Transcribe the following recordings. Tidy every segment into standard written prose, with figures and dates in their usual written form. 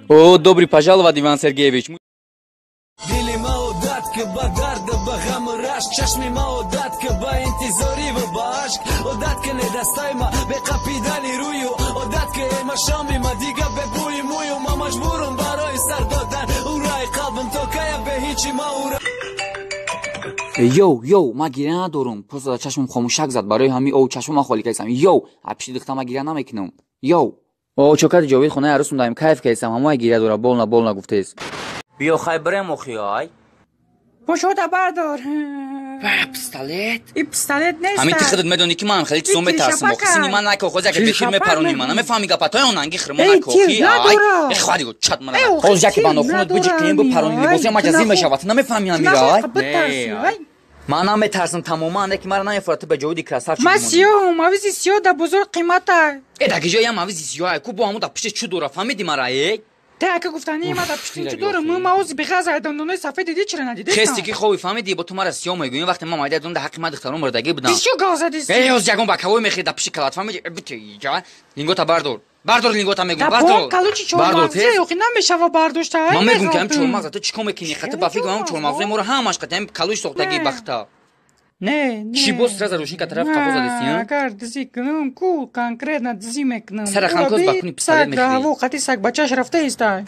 О, добрый пожаловать, Иван Сергеевич. Дили ма одат ки ба дард, ба ғаму рашк, чашми ма одат ки ба интизорӣ ва ба ашк, одат ки не дастай ма беқапидани рӯю, одат ки ма шоми ма дига бебӯи мӯю, ма маҷбурам барои сар додан ураи қалбам то кая бе ҳичи ма ура. Йоу, йоу, ма гиря надорум. Просто дар чашмам хомӯшак зад, барои ҳамин оу чашмама холӣ кардам. Йоу, а пишти духта ма гиря намекунам. Йоу. О, чокати ҷовид хонаи арӯсум даем кайф кардам, ҳамоя гиря дора, больно больно гуфтест. Биё хай бирем охи ай. Пошота бардор. Пистолет? И пистолет нест. Ҳамин ти худат медонӣ ки ман хеле чизо метарсам. Охи сини ман нако хоз як бехир мепаронӣ ман. Намефаҳмӣ гапатои онанги хирмо нако охи ай. Э ходи чат мана. Хоз яке ба нохунат биҷиқием бипаронӣ либоси ма ҷазим мешавад. Ту намефаҳмӣ ҳамира ай. Ман наметарсам тамоман, леки мара намефурад ту ба ҷоиди красавчик. Ман сиёҳум, мавизи сиёҳ дар бозор қимата. Э дар киҷоям мавизи сиёҳ ай ку бо ҳамун дар пишти чӯ дора, фаҳмидӣ мара э? Те ака гуфтани ма дар пишти чӯ дорам, ма ози беғаз ай дандонои сафед дидӣ чира надидӣ? Хести ки хови фаҳмидӣ, бо ту мара сиёҳ мегӯӣ, вақте ман майда дум дар ҳаққи ма духтарон мурдагӣ будам. Бисёр гав задисти. Э оз ягон бакавой мехӯри дар пишти калат, фаҳмидӣ? Бите иҷа. Лингота бардор. Бардор лингота мегӯм, бардор. Калучи чормағзе охи намешава бардошта. Ман мегӯм ки ҳам чормағза ту чӣ кор мекунӣ? Хати ба фикр ҳам чормағзои моро ҳамаш қати ҳам калуш сохтагӣ бахта. Не, не. Чӣ боз сразу рӯшника тараф қафо задисти, а? Агар дизӣ кунам, ку конкретно дизӣ мекунам. Сара ханкоз ба куни пистолет мехӯрӣ. Ҳаво қати саг бачаш рафта иста.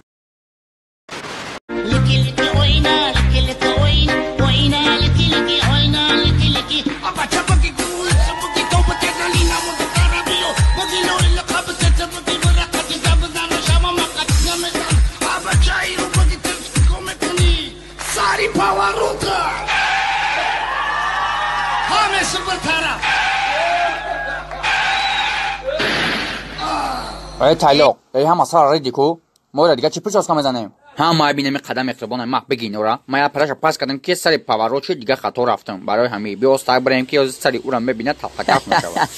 Эй тайлоқ, эй ҳама сара реди ку? Моро дига чӣ пичоска мезанем? Ҳама бинеми қадам меҳрубонам, мах бигин ора. Ма я параша пас кардам ки сари поворот шуд, дига хато рафтам. Барои ҳамин биё стак бирем ки сари ура мебинад талқакаф мешавад.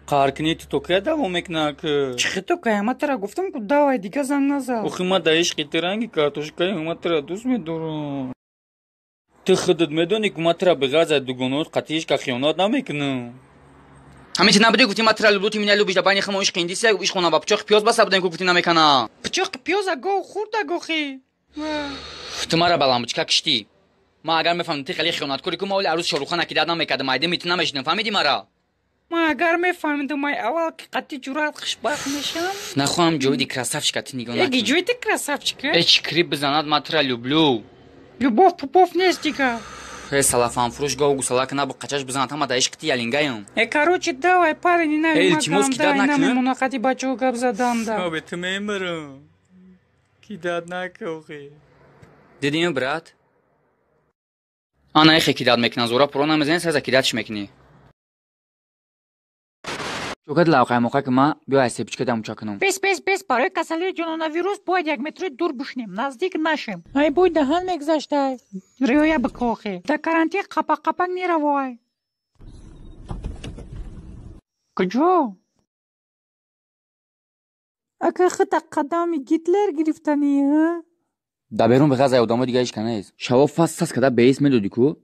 Қаҳркунии ту то кая давом мекунад ки? Чӣ то кая? Ма тара гуфтам ку давай дига занг назад. Охи ма дар ишқи ту ранги картошкаи ма тара дӯст медорам. Ту худат медонӣ ки ма тара беғарз аз дугонаот қатъи ишқа хиёнат намекунам. Ҳамин ти набудӣ гуфтӣ ма тара люблю, ту меня любишь, да байни химо ишқи индисия ишқона ба пичоқи пиёз баста будем ку гуфтӣ намекана. Пичоқи пиёза гов хӯрда гохи. Ту мара ба лампочка киштӣ. Ма агар мефаҳмидам ти хеле хиёнаткорӣ ку ма оли арӯс Шоҳруххан акидат намекардам, майдами ту намешидам, фаҳмидӣ мара? Ма агар мефаҳмидам ай аввал ки қатъи ҷуръат хушбахт мешавам. Нахоҳам ҷоиди красавчика ту нигоҳ накунӣ. Эги ҷоиди красавчика? Э чӣ крип бизанад, ма тура люблю. Любовь пупов нест дига. Э салафанфурӯш гов гусалак набу қачаш бизанад, ҳама дар ишқи ти ялингаем. Э короче давай парень Э илтимос кидат накун. Намемона қати бачаҳо гап задан да. Обе ту мемирам. Кидат нака охи. Дидӣ брат? Ана эхе кидат мекунад, зора пуро намезанӣ, сразу кидатш мекунӣ. Чокат лавқаймоқа ки ма биё аз сепичка дамуча кунам. Бес, бес, бес, барои касалии ҷононовирус бояд як метри дур бишнем, наздик нашем. Ай бӯй даҳан мегузаштай. Риоя бикохи. Дар карантин қапақ-қапақ меравой. Куҷо? Ака хита қадами Гитлер гирифтанӣ, ҳа? Дар берун беғаз ай одамо дига ҳеч ка нест. Шаво фас сас када беис медодӣ ку?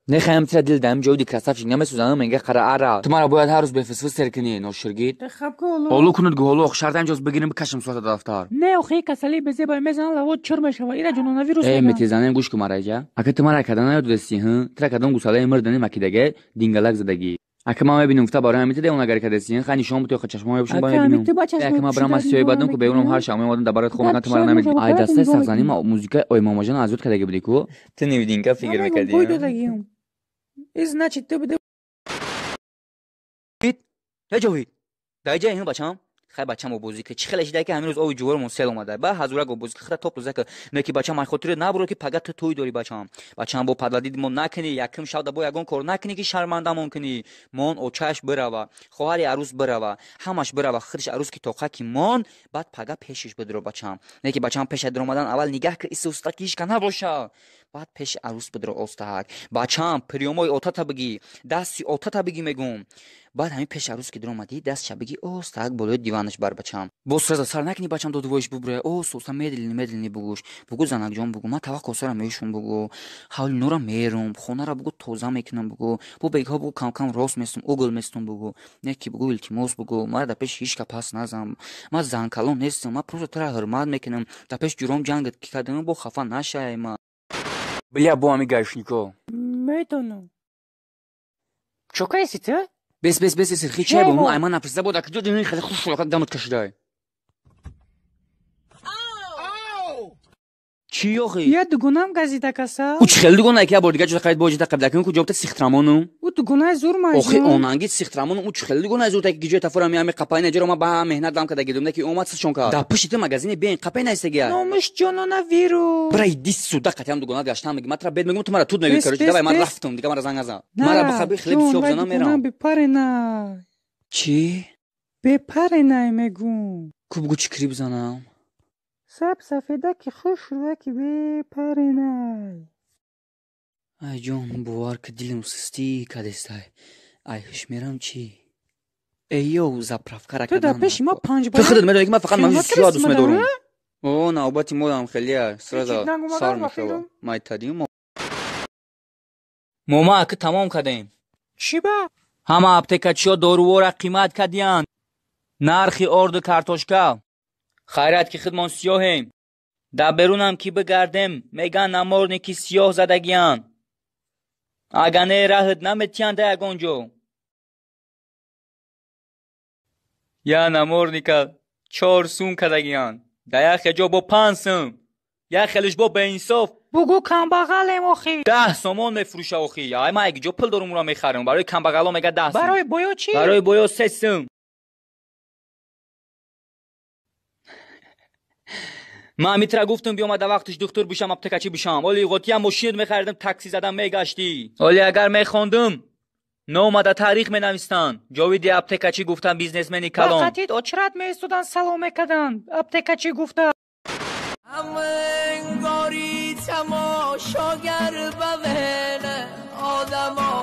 Нехаям тира дил даем ҷоиди красавчик намесӯзанам, менга қара ара. Ту мара бояд ҳар рӯз бефисфис сер кунӣ, ноширгит. Олу кунуд гу ҳолу шарт ҷоз бигирим бикашам соата дафтар. Не, охи касалии безебай мезанад, лавот чир мешава. Ира ҷононовирус. Э, метезанем гӯш ку мара иҷа. Ака ту мара када наёдодасти, ҳы? Тира кадом гусалаи мирдани макидаге дингалак задагӣ. Ака ман мебинам гуфта барои ҳамин тиде онагари кадасти, ха нишон бутё чашмаҳои бишон ба мебинам. Ака ман барам аз сиёи бадам ку берунам ҳар шаб меомадам дар барои хоб мекардам, ту мара намедидӣ. Ай дастаи сағзанӣ ма музикаи ой мамаҷон аз ёд кардагӣ будӣ ку? Ту невидинка фикр мекардӣ. Бой додагиам. И значит ту биде. Э ҷовид. Дар иҷа ин бачам? Хай бачам обозӣ ки чӣ хеле шида ки ҳамин рӯз ови ҷувормон сел омада. Ба ҳазурак обозӣ ки хита топ тоза ки. Не ки бачам ай хотири набуро ки пага ту тӯй дорӣ бачам. Бачам бо падладид мо накунӣ, якум шаб бо ягон кор накунӣ ки шармандамон кунӣ. Мон очаш бирава, хоҳари арӯс бирава, ҳамаш бирава, худаш арӯс ки тоқа ки мон, баъд пага пешиш бидро бачам. Не ки бачам пеша даромадан аввал нигаҳ ки исуста ки ҳеч ка набоша. Баъд пеши арӯс бидро остаҳак. Бачаам, приёмои отата бигӣ, дасти отата бигӣ мегум. Баъд ҳамин пеши арӯс ки диромадӣ, дастша бигӣ, остаҳак болои диванаш бар, бачаам. Боз сразу сар накунӣ, бачам, додувоиш бубурая. Оста медленно, медленно бугӯш. Бугӯ, занакҷон, бугӯ, ман тавақ косара мешум, бугӯ, ҳавли нура мерум, хонара, бугӯ, тоза мекунам, бугӯ, бу бегҳо, бугӯ, камкам рост местум, угол местум, бугӯ, не ки, бугӯ, илтимос, бугӯ, мара дар пеши ҳеч ка пас назам, ман занкалон нестам, ман просто тура ҳурмат мекунам, дар пеши ҷуром ҷангат ки кардам, бо хафа нашай ма. Бля, бо ҳами гаишнико. Медонам. Чо кайси ту? Бес, бес, бес, сирхи чай бо, ай ман напурсида бод, аки ҷо хеле хуш шуд, дамат кашидай. Чӣ охи? Я дугонам газида каса. Ӯ чӣ хеле дугона, ки я бор дига ҷода қайд боҷида қабдакун ку ҷобта сихтрамону? Ӯ дугонаи зур Охи майҷон. Онанги сихтрамону, ӯ чӣ хеле дугонаи зур, таки ҷои тафора меами қапай наҷоро ма ба меҳнат дам када гидум, ки омад сичон кард. Дар пушти ту магазини бен қапай наистагия. Номиш ҷонона вирус. Бира иди суда, қатиам дугонат гаштам меги, ман тра бед мегум, ту мара тут меги, Бес, короче, бес, давай, ман бес. рафтум, дига мара занг назан. Мара бихаби хлеб ҷон, сиёб вай занам дугонам мерам. бепаренай. Чӣ? Бепаренай мегум. Ку бугу, чӣ кири бизанам? Саб сафеда ки хушрӯя ки бепаренай. Ай ҷон, бовар ки дилам сустӣ кадестай. Ай ҳуш мерам чӣ? Эй ё, заправкара Ту дар кардан. пеши ма панҷ Ту худат медонӣ, ки ман фақат хиёнат мавзи сиёҳ кардӣ дӯст мада, медорам. а? О, навбати моям хелия сразу Ҳеҷ нагумадам сар ба мешава. фикрам. Майтадим. Мома аки тамом кардем. Чӣ ба? Ҳама аптекачиҳо дорувора қимат кардиянд. Нархи орду картошка. Хайрат ки худмон сиёҳем. Дар берунам ки бигардем, меган наморники сиёҳ задагиянд. Агар не раҳт наметиҳанд да ягон ҷо. Я наморника 4 сум кардагиянд. Дар як хел ҷо бо 5 сум. Як хелиш бо беинсоф Бугӯ, камбағалем охи. 10 сомон мефурӯша охи. Ай ман як ҷо пул дорум, ура мехарам. Барои камбағало мега 10 сум. Барои боё чӣ? Барои боё 3 сум. Ман митра гуфтум, биёма да вақтиш духтур бишам, аптекачӣ бишам. Оли ғотиям мошинат мехаридам, такси задам мегаштӣ. Оли агар мехондум, номада таърих менавистанд. Ҷовиди аптекачӣ гуфтан бизнесмени калон. Вақатид очрат меистодан, салом мекарданд. Аптекачӣ гуфта. همه انگاری تماشاگر بوینه آدما.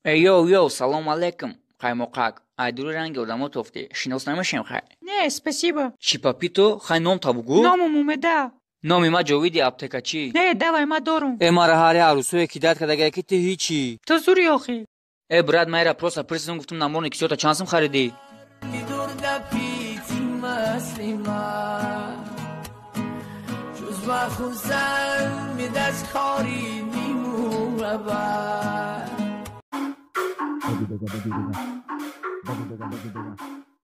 Эй ё, ё, салом алейкум, қаймоқак. Ай дури ранги одамо тофтӣ. Шинос намешем хай? Не, спасибо. Чӣ папито, хай ном та бугӯ? Номам Умеда. Номи ма Ҷовиди аптекачӣ. Не, давай, ма дорум. Э, мара ҳари арӯсое ки дад кардагае, ки ту ҳичӣ. Ту зури охи. Э брат, майра просто пурсидам, гуфтум, наморни кисёта чанд сум харидӣ? دور دپیتی مثل من جز مخوزن می دست کاری نیمون بر.